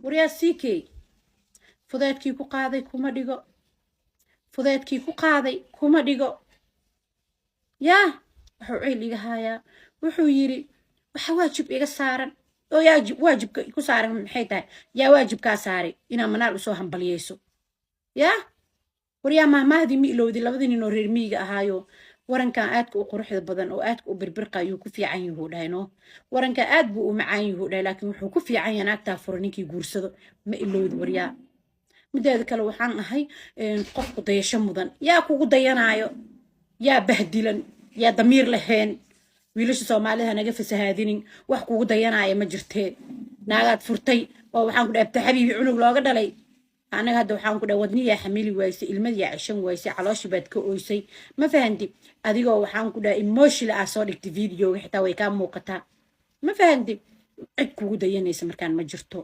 Waryaa CK, fudeedkii ku qaaday kuma dhigo, fudeedkii ku qaaday kuma dhigo. Yaa wuxuu ciil iga haayaa? Wuxuu yiri, waxa waajib iga saaran oo yaa waajibka ku saaran maxay tahay? Yaa waajibkaa saaray inaa Manaal usoo hambaliyeyso? Yaa waryaa, mahmaahdii ma ilowdi? Labadii nin oo reer miyiga ahaayo, warankan aadka u quruxda badan oo aadka u birbirqa ayuu ku fiican yuhuu dhahay. No, warankan aad buu u macaan yuhuu dhahay, laakiin wuxuu ku fiican yahay naagtaa furo ninkii guursado. Ma ilowdi waryaa? Mideeda kale, waxaan ahay qofku dayasho mudan. Yaa kugu dayanaayo? Yaa bahdilan? Yaa damiir lahayn? Wiilasha Soomaalida hanaga fasahaadinin. Wax kugu dayanaya ma jirtee. Naagaad furtay oo waxaan ku dhahay abta xabiibi cunug looga dhalay. Anaga hadda waxaan ku dhahay wadniyaa xamili waysay, ilmadiyaa ceshan waysay, calooshii baad ka oysay. Ma fahanti? Adigoo waxaan ku dhahay emotional ah soo dhigtay videoga, xitaa way kaa muuqataa. Ma fahanti? Cid kugu dayanaysa markaan ma jirto.